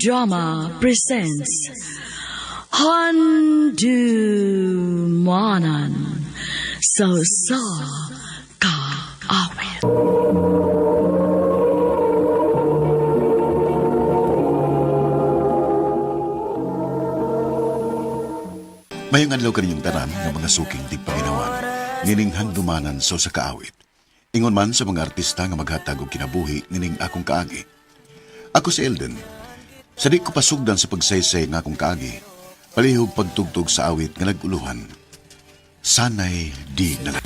Drama presents Handumanan sa Usa Ka Awit. Mayong adlaw kaninyong tanan nga mga suking tigpanginawan, nining handumanan sa usa ka awit. Ingon man sa mga artista nga maghatag og kinabuhi nining akong kaagi. Ako si Elden. Sa di ko pasugdan sa pagsaysay nga akong kaagi, palihog pagtugtog sa awit nga naguluhan. Sanay di na lang.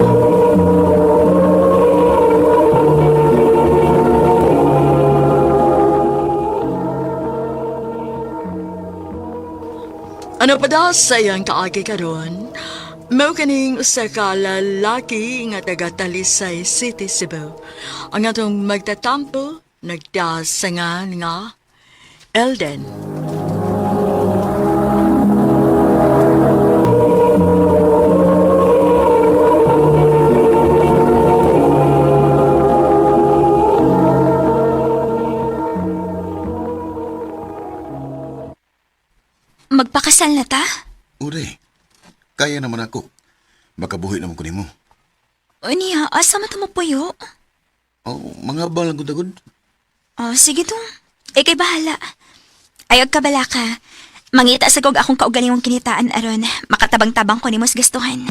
Ano pa daw sa iyang kaagi karon? Mao kaning usa ka lalaki nga taga Talisay City, Cebu. Ang atong magtatampo nagdasangan nga Elden. Magpakasal na ta? Ure, kaya naman ako. Makabuhi naman ko nimo. Unya, asa man ta mapuyo? Oh, mga balang gud. Oh, sige dong. Ikay bahala. Ayog ka bala ka. Mangita sa kog akong kaugalingong kinitaan aron. Makatabang-tabang ko nimo sa gastuhan.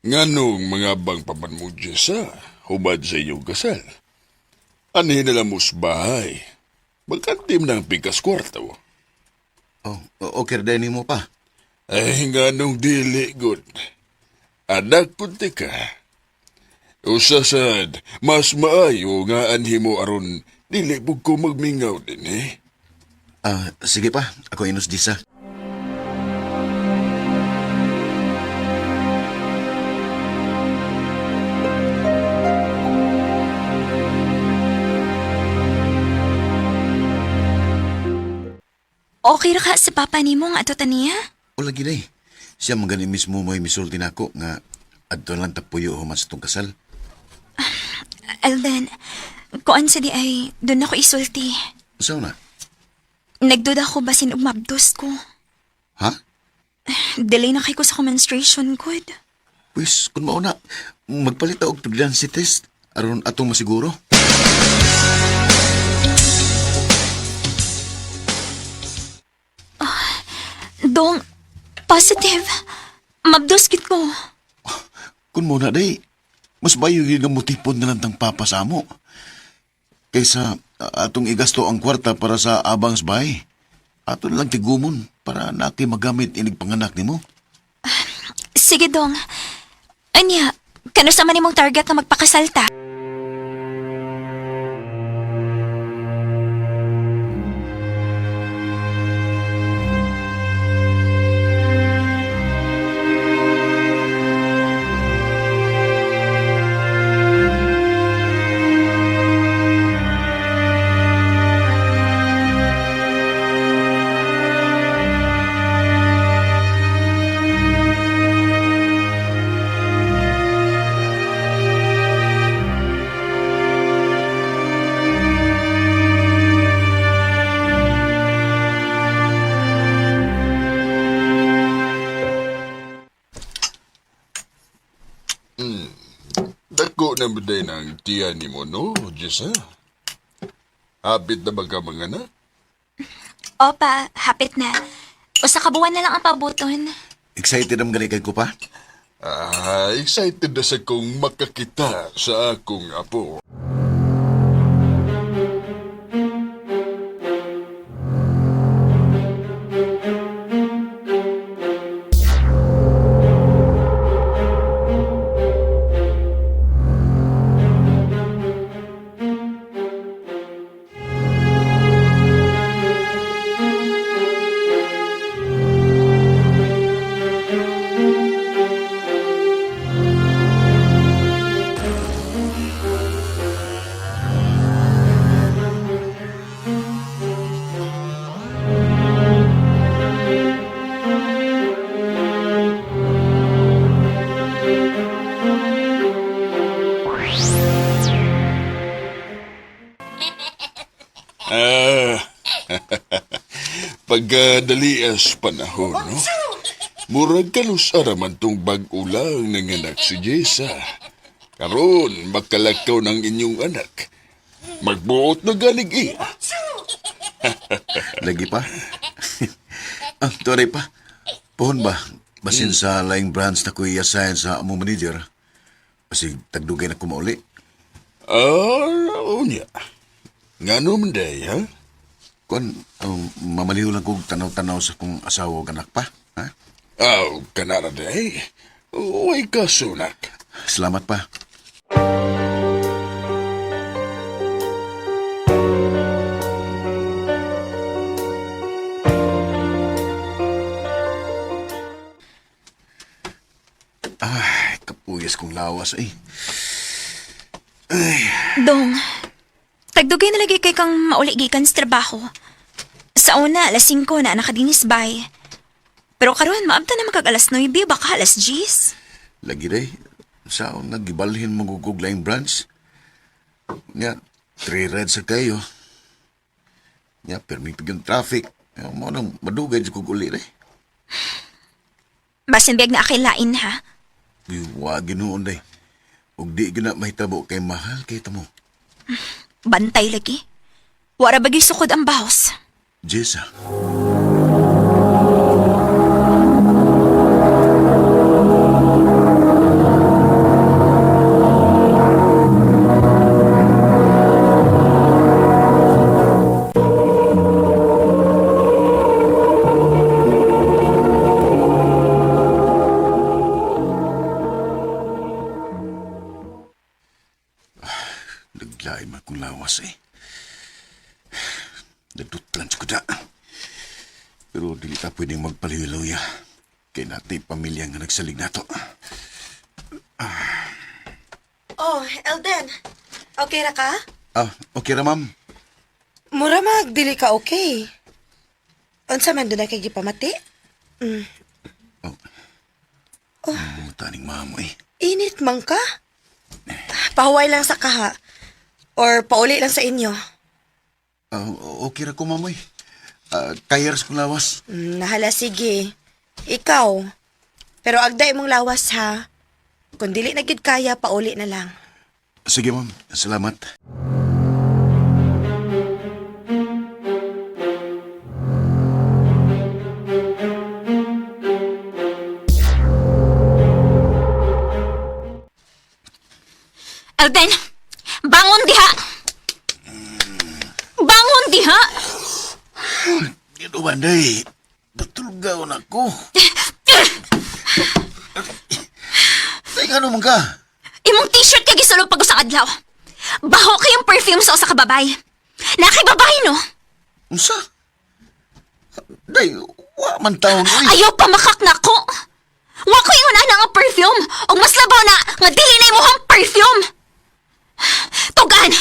Nganong mga bang paman mo, Jessa, hubad sa iyong kasal? Anhin na lang mo sa bahay. Magkantim ng pikas kwarto. Oh, okay ra nimo pa. Ay, nganong dili, good. Anak kunti ka. Usasad, mas maayo nga anhi mo aron dili pug ko magmingaw din eh. Ah, sige pa, ako inos disa. Okay ra ka sa papa nimo nga ato taniya? O lagi day. Siya man gani mismo mo'y misulti nako nga adto lang tapuyo human sa tong kasal. Alden, kuan sa di ay doon ako isulti. Usaw na? Nagduda ko basin og mabdos ko. Ha? Delay na kay ko sa menstruation good. Pwes, kung mauna, magpalit og pregnancy test aron atong masiguro. Dong, positive. Mabdos gid ko. Kung mauna day, mas bayo gyud nga mutipon na lang tang papa sa amo. Kaysa atong igasto ang kwarta para sa abang sa bahay. Ato na lang tigumon para naki magamit inig panganak nimo. Sige, Dong. Anya, kano sa man imong target na magpakasal ta? Dako na ba din ang tiyan ni mo, no, Jessa? Hapit na ba ka mga anak? Opa, hapit na. Usa ka buwan na lang ang pabuton. Excited am gani kay ko pa? Ah, excited na sa kong makakita sa akong apo. Pagkadalias panahon, no? Murag kanus-ara man tong bag-o lang nanganak si Jessa. Karon, makalakaw ng inyong anak. Magbuot na ganig iya. Lagi pa. Ah, tuwari pa. Pohon ba? Basin sa laing branch na ko i-assign sa among manager. Kasi tagdugay na kumauli. Ah, unya. Ngano man day, ha? Kuan, mamaliw lang kong tanaw-tanaw sa kong asawa o anak pa. Ha? Aw, kanara day. Uy ka, sunak. Salamat pa. Ay, kapuyas kong lawas eh. Dong, tagdugay na lagi kay kang mauli gikan sa trabaho. Sa una, alas 5 na nakadinis bay. Pero karon maabta na magkag alas 9, baka alas 10. Lagi day, sa nagibalhin magugug laing branch. Nya, three reds sa kayo. Nya, permipig yung traffic. Mo nang madugay di kog uli day. Basin biyag na akay lain ha. Wa ginoon day. Ug di gyud na mahitabo kay mahal kay tamo. Bantay lagi. Wara bagay sukod ang bahos. Jessa. Naglain man kong lawas eh. Nagdutlan sa kuda. Pero dili ta pwedeng magpaliwiluya. Kay natin pamilya nga nagsalig nato. Oh, Elden. Okay ra ka? Ah, okay ra ma'am. Mura mag dili ka okay. Unsa man dunay kay gipamati? Oh. Oh. Taning mamo eh. Init man ka? Pahuway lang sa kaha. Or pauli lang sa inyo. Ah, okay ra ko ma'am eh. Ah, kaya ra sa kong lawas. Nahala sige. Ikaw. Pero agday mong lawas ha. Kung dili na gid kaya, pauli na lang. Sige ma'am, salamat. Alden, bangon diha! Bangon diha! Ito ba, day? Patulgaw na ko. Teka, ano man ka? Imong t-shirt kay gisulog pag usa adlaw. Baho kayong perfume sa usa ka babay. Nakay babay no. Unsa? Day, wa man taon, uy. Ayaw pa makak nako. Wa ko ingon ana nga perfume ug mas labaw na nga dili na imong perfume. Tugan.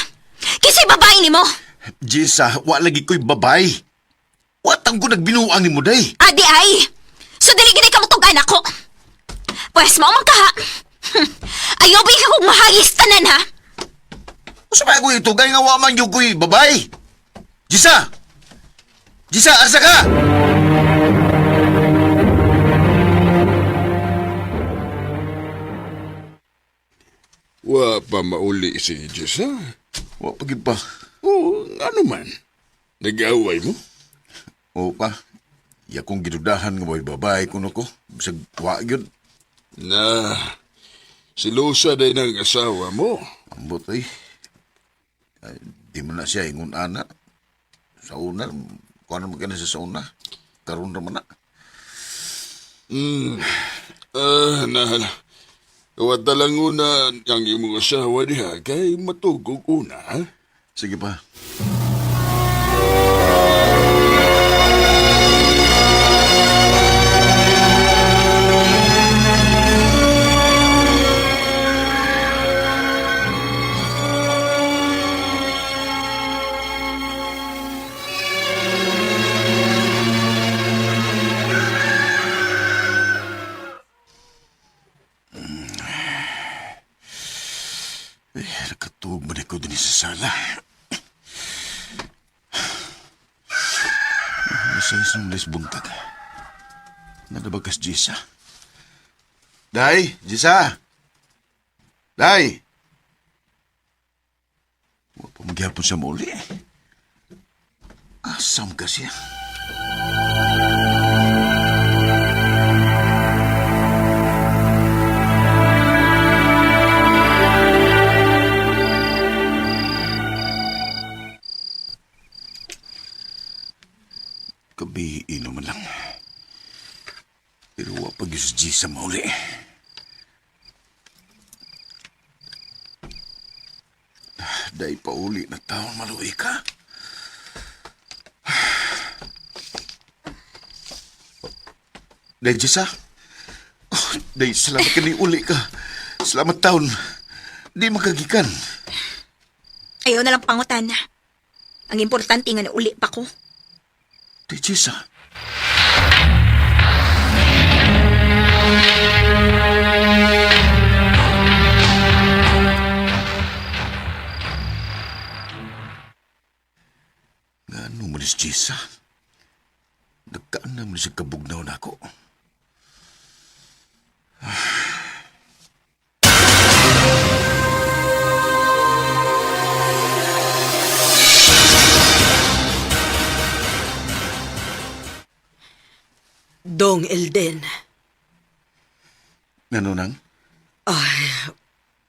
Kinsay babae nimo? Jessa, wa lagi ko'y babay. Watang ko nagbinuang ni mo, day. Adi ay. So dili gid ka motugan ako. Pwes mao man kaha. Ayaw ba ikaw kung mahayis tanan ha? Usa pa ko itugay nga wa man yung ko'y babay. Jessa! Jessa, asa ka? Wa pa mauli si Jessa. Wa pa gyud pa. Oo, ano man. Nag-away mo? Oo pa. Ya kong gidudahan nga may babay kuno ko. Bisag wa gyud. Na, silusa day ng asawa mo. Ambot ay. Ay, di man na siya ingon ana. Sa una, kuha naman ka na siya sa una. Karon naman na. Ah, nahala. Wata lang una ang imong asawa diha kay matugog una, ha? Sige pa. Eh, nakatuog man ako din sa sala. Alas 6 ng les buntag. Nadabagas Jisa. Day, Jisa! Day! Wa pa magyapon siya muli. Asam ka siya. Gabi, inom man lang. Pero wa pa gyud si Jisa mauli. Day pa uli na taon maluwi ka. Day, Jisa. Oh, day, salamat ka ni uli ka. Salamat taon. Di makagikan. Ayaw na lang pangutan. Ang importante nga nauli pa ko. Day, Jisa. Ngano mo ni si Jisa? Nagkaan na mo ni siya kabugnaw na ako. Dong Elden. Ngano nang? Ay,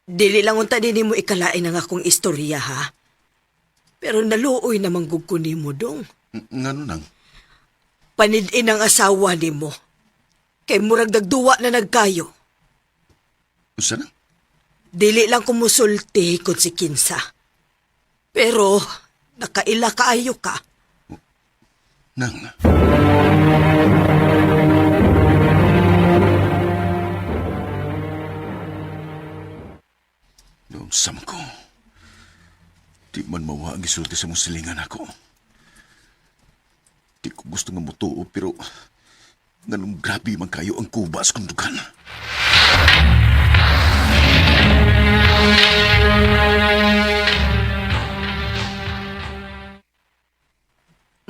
dili lang unta din mo ikalain ang akong istorya ha. Pero naluoy namang gug ko nimo dong. Ngano nang? Panidin ang asawa nimo. Kay murag dagduwa na nagkayo. Usa nang? Dili lang kumusulti kung si Kinsa. Pero nakaila kaayo ka. Nang? Noong sam ko, di man mawa ang gisulti sa mong silingan ako. Di ko gusto nga mutuo pero nganong grabe man kayo ang kuba sa kundukan.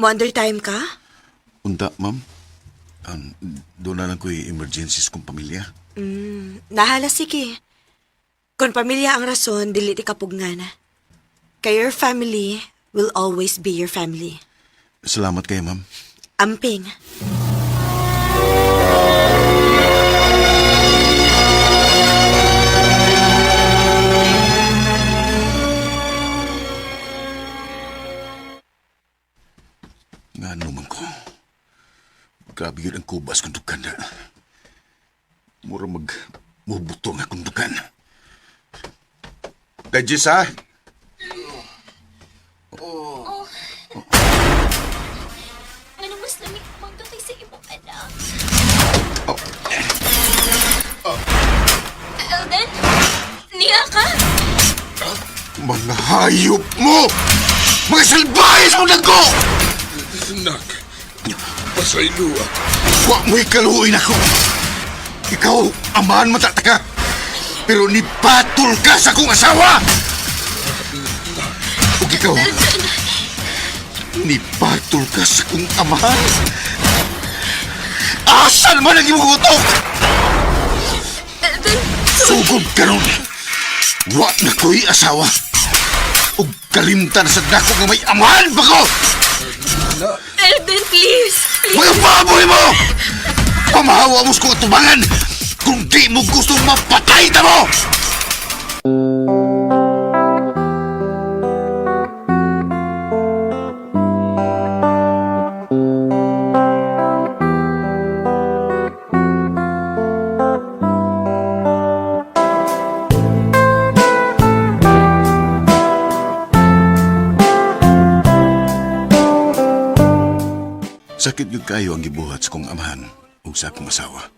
Mo undertime ka? Unta, ma'am. Doon na lang ko'y emergencies kong pamilya. Nahala sige. Kung pamilya ang rason, dili ti kapugnan. Kay your family will always be your family. Salamat kayo, ma'am. Amping. Nga naman ko. Grabe yun ang kubas kong dukan na. Mura mag mubuto nga kong dukan. Dajis ha? Ano mas lamig mangga kaysa imong anak? Oh. Elden? Niya ka? Mga hayop mo! Mga salbahe sa mong ko! Nak, pasaylo ako. Wa mo'y kaluoy na ko. Ikaw, amahan matataka. Pero nipatol ka sa akong asawa! Ug ikaw, nipatol ka sa akong amahan. Asan man ang imong utok? Elden, Sugod karon. Wa na ko'y asawa. Ug kalimtan sa dako nga may amahan pa ko! Elden, please! Please! Mga baboy mo! Pamahawa mo sa kong atubangan kung di mo gustong mapatay ta mo! Sakit gyud kayo ang gibuhat sa kong amahan ug sa akong asawa.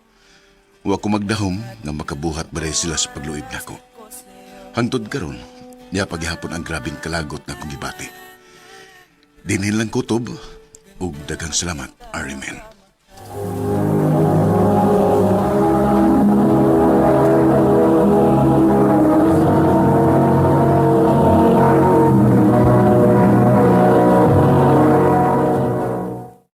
Wa ko magdahom nga makabuhat bare sila sa pagluib nako. Hangtod karon, niya paghihapon ang grabing kalagot na akong gibati. Dinhin lang kutob ug daghang salamat, Arimen.